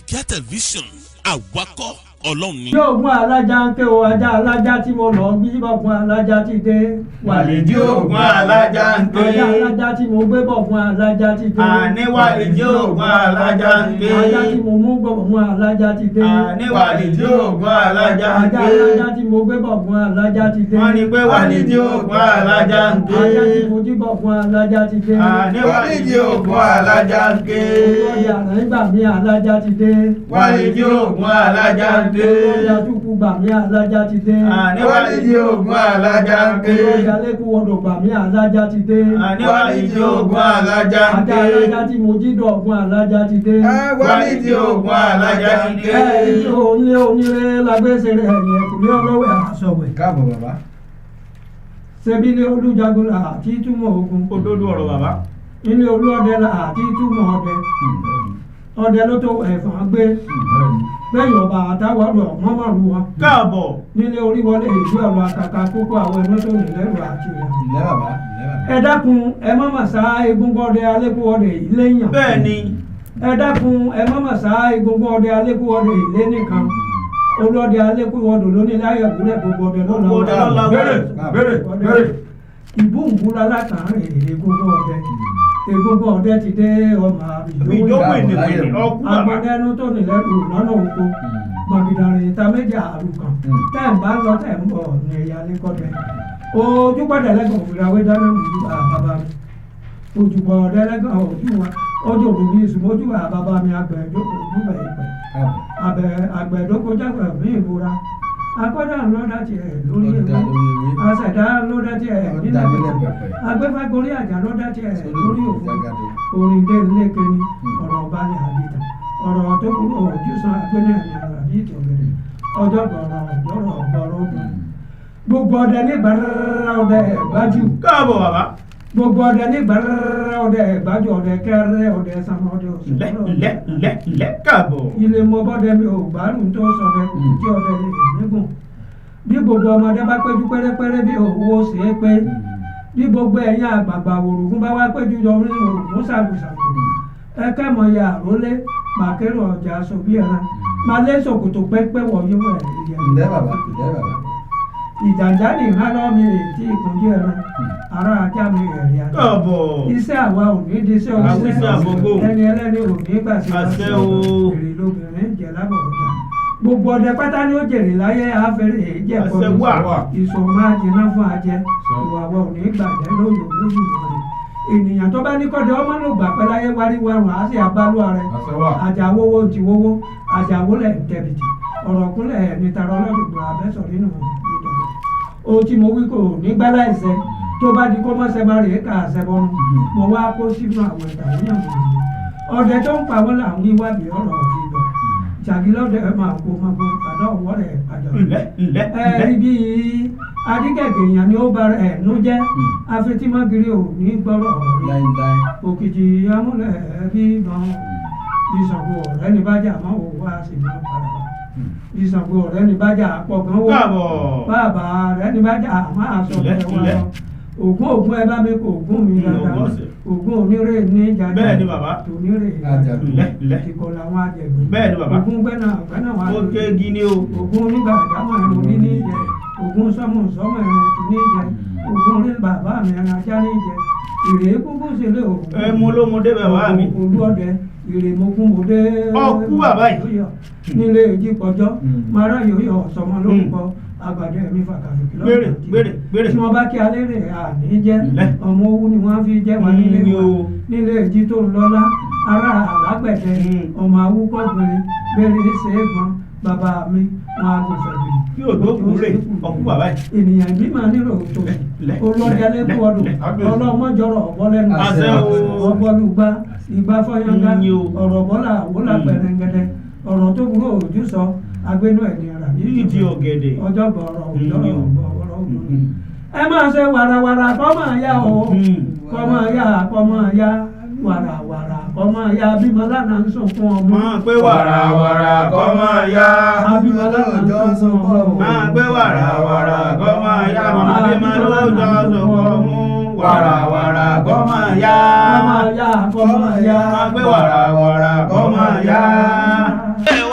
Nàìjíríà Tẹlifíṣàn, àwakọ̀ Ọlọ́run ni. Yóò gun alájà ń ké o, ajá alájà tí mo lọ bí bọ̀gùn alájà ti dé. Wàlídì ògùn alájà ń ké. Ajá alájà tí mo gbé bọ̀gùn alájà ti dé. Àní wàlídì ògùn alájà ń ké. Ajá tí mo mú bọ̀gùn alájà ti dé. Àní wàlídì ògùn alájà ń Ajá ké. alájà tí mo gbé bọ̀gùn alájà ti dé. Wọ́n ní pé wàlídì ògùn alájà ń ké. Ajá tí mo jí bọ̀gùn alájà ti dé. Àní wàlídì ògùn alájà ń ké. Olóyè àrẹ́gbà mi alájà ti dé. Wàlídì ògùn alájà ń ké. Olóyè àtúkù gbà mí alájà ti dé. Àní wàlídì ògùn alájà ń ké. Olóyè alẹ́kùwọ́dọ̀ gbà mí alájà ti dé. Àní wàlídì ògùn alájà ń Ajá ké. alájà tí mo jí dọ̀gùn alájà ti dé. Wàlídì ògùn alájà ń ké. Ẹ onílé onílé lágbèsè rẹ̀ ẹ̀yìn ẹ̀kúnlé ọlọ́wẹ̀ àṣọwẹ̀. Káàbọ̀, bàbá. Ṣebílé olújagun là àti túmọ̀ ogun. Òdodo ọ̀rọ̀, bàbá. Ilé olúọdẹ là àti túmọ̀ ọdẹ. Ọdẹ ló tó ẹ̀fọn gbé. Bẹ́ẹ̀ ọba àtàwọ̀dọ̀ mọ́mọ́rù wọn. Káàbọ̀. Nílé oríwọlé ìlú ọ̀rọ̀ àkàkà kókó àwọn ẹ̀mọ́ tó nílẹ̀ rẹ̀ àti rẹ̀. Ǹlẹ́ bàbá, ǹlẹ́ bàbá. Ẹ dákun, ẹ má mà sá egungun ọdẹ alẹ́kùn ọdẹ ilé yàn. Bẹ́ẹ̀ ni. Ẹ dákun, ẹ má mà sá egungun ọdẹ alẹ́kùn ọdẹ ilé nìkan. Olóde alẹ́kùn ọdẹ lóní láyọ̀ ìbúlẹ̀, gbogbo ọdẹ lọ́la. Gbogbo ọdẹ lọ́la. Bẹ́rẹ̀ bẹ́rẹ̀ bẹ́rẹ̀. Ìbúǹbù lálákàárín egungun ọdẹ. Egungun ọdẹ ti dé ọmọ àbíjó. Ìjókòó ènìyàn ọkú, bàbá. Agbọ̀dẹnu tó nílẹ̀rù lọ́nà oko gbàgìdàrìn ìta méjì àrùkàn tẹ́ ń bá lọ tẹ́ ń bọ̀ ní ẹ̀yà lẹ́kọ̀ọ́dẹ. Ojú gbọ́dọ̀ lẹ́gàn òfìràwé dáná ojú bàbá mi, ojúbọ ọ̀dẹ́lẹ́gàn ojú wa ojú òdòdó ìsúnmọ́jú bàbá mi. Àgbẹ̀dókò ojúbẹ̀ ìpẹ́. Káàbọ̀. Àgbẹ̀dókò jágbẹ̀ mí ìbora akọ́dà ńlọ́dà tiẹ̀ lórí Ó dá ewé. lórí ewé. Àṣẹ̀dá lọ́dà tiẹ̀ Ó dá nílẹ̀ nílẹ̀ pẹ̀pẹ̀. pẹ̀pẹ̀. Agbẹ́fàgorí àjà lọ́dà tiẹ̀ Sórí lórí òkú òfin. jágàdo. Orin dé léke ni ọ̀rọ̀ balẹ̀ àbíta ọ̀rọ̀ tó kúrò ojú san agbẹ́nà ní ọ̀rọ̀ àbí ìtọ̀gẹ̀rẹ̀ ọjọ́ gbọ̀rọ̀ ọjọ́rọ̀ gbọ̀rọ̀ ogun. Gbogbo ọdẹ ní gbàrà ọdẹ gbájú. Káàbọ̀, bàbá. Gbogbo ọdẹ ní gbàrà ọdẹ gbájú, ọdẹ kẹrẹ, ọdẹ sàmọ, ọdẹ Ǹlẹ́ òsùn. ǹlẹ́ ǹlẹ́ ǹlẹ́, káàbọ̀. Ilé mọ bọ́dẹ mi ò gbárùn tó sọdẹ kò tí ọdẹ lè nígùn. Bí gbogbo ọmọdé bá péjú pérépéré bí owó ṣe é pé, bí gbogbo ẹ̀yin àgbààgbà òrògùn bá wá péjú jọ ní òrògùn ṣàgùṣàgù, ẹ kẹ́mọ̀ ya àrólé màkérò ọjà aṣọ bí ẹran máa lé ṣòkòtò pẹ́pẹ́ wọ̀nyí wọ̀ ẹ̀ yẹ. Ǹlẹ́ bàbá, ǹlẹ́ bàbá. Ìjànjá ní ìhálọ́ mi èyí ìkúnjú ẹran ará ajá mi ẹ̀rí ajá. Káàbọ̀. Iṣẹ́ àwa ò ní di iṣẹ́ Àwíṣẹ́ àfọgbò. Ẹni ẹlẹ́ni ò ní gbà sí. Àṣẹ o. Èrè lobìnrin jẹ lábọ̀ ọjà. Gbogbo ọdẹ pátá ni ó jèrè láyé àfẹrẹ èyí jẹ. Àṣẹ wà. Ìṣò máa jiná fún ajẹ. Ìwà wa ò ní gbàjẹ́ lóyún lójú rẹ. Ènìyàn tó bá ní kọ́dẹ ọmọ ló gbà pẹ́ láyé wáríwárùn á sì abálú rẹ. Àṣẹ wà. Àjàwówó ti wówó àjàwó lẹ̀ ń tẹ̀bìtì ọ̀rọ̀ kúnlẹ̀ ní tara ọlọ́dọ̀gbọ̀ abẹ́sọ̀ nínú ìdọ̀dọ̀. Ohun tí mo wí kò ní gbálá ẹsẹ̀ tó bá di kó mọ́sẹ̀ máa rèé kà àṣẹ bọ́nu. Mo wá kó sínú àwọn ẹ̀dá oníyàwó ọdẹ tó ń pa wọ́n là ń wíwádìí ọ̀rọ̀ fi lọ jàgílọ́dẹ máa kó máa kó padà ọwọ́ rẹ̀ padà. Ǹlẹ́ ǹlẹ́ Ẹ ǹlẹ́. rí bí adígẹ̀gẹ̀ èèyàn ni ó bá ẹ̀ nú jẹ́ afetímọ́gìrì ò ní gbọ́rọ̀ rí. Láíláí. Òkìtì amúlẹ̀ bí gan bí Ṣàngó ọ̀rẹ́ ní bájà máa wò wá sí máa padà wá bí Ṣàngó ọ̀rẹ́ ní bájà pọ̀ gan wò. Káàbọ̀. Bàbá rẹ̀ ní bájà máa sọ Ǹlẹ́, pé wá ǹlẹ́. lọ ògún ògún ẹ bá mi kó ògún mi dáadáa. Ògún ọ̀sẹ̀. Ògún onírè ní jàjà. Bẹ́ẹ̀ ni, bàbá. Tònírè. Àjàdù. Ǹlẹ́ ǹlẹ́. Ìkọ̀ làwọn àjẹgbẹ́. Bẹ́ẹ̀ ni, bàbá. Ògún gbẹ́nà gbẹ́nà wà. Ó kéegi ní o. Ògún onígbà àdámọ̀ ẹ̀rọ ní ní jẹ, ògún sọ́mù sọ́mù ẹ̀rọ tún ní jẹ, ògún orí bàbá mi ẹ̀rọ ajá ní jẹ ìrè kúkú sílé ògún. Ẹ mú ló mú débẹ̀ wá mi. Olú ọdẹ ìrè mokún mo dé. Ọkú bàbá yìí. Nílé èjì pọjọ́ mara yòóyọ sọmọ lórúkọ àgbàdo ẹ̀mí fàkàfìkì. Gbére gbére gbére. Tí wọ́n bá kí alẹ́ rẹ̀ àní jẹ́. Ǹlẹ́. Ọmọ owó ni wọ́n fi jẹ́ wọn nílé Ní wa o. nílé èjì tó ń lọ́lá ará alágbẹ̀dẹ. Ọmọ awúkọ́ gbìnrín gbére ṣe é gbọ́n bàbá mi wọn á gùn fẹ̀gbìn. Kí òjò kúrè ọkú bàbá yìí. Ènìyàn ìbímọ nílò tó Lẹ́, olóde lẹ́kọ̀ọ́ ọdún. lẹ́, Ọlọ́mọjọrọ̀ ọ̀bọ lẹ́nu. Àṣẹ o. Ọbọlùgbà ìgbà fọyánká. Ní o. Ọ̀rọ̀ bọ́là wọlá pẹ̀rẹ̀ngẹ̀dẹ̀ ọ̀rọ̀ tó burú òjú sọ agbénú ẹ̀ ní ara Yìí di ọ̀gẹ̀dẹ̀. ọjọ́ gbọ̀ọ̀rọ̀ òjọ́rọ̀ Ní o. ọ̀rọ̀ òdòdó. Ẹ máa ṣe wàràwàrà kọ́ máa yá o, kọ́ máa yá, kọ́ máa yá wàràwàrà, kọ́ máa yá bímọ lánàá ń sunkún ọmọ. Máa pé wàràwàrà kọ́ máa yá. Abímọ lánàá ń sunkún ọmọ. Máa pé wàràwàrà kọ́ máa yá. Màmá bímọ lóòjọ́ sọ̀kọ̀ mú. Wàràwàrà kọ́ máa yá. Kọ́ máa yá, kọ́ máa yá. Máa pé wàràwàrà kọ́ máa yá. Ẹ.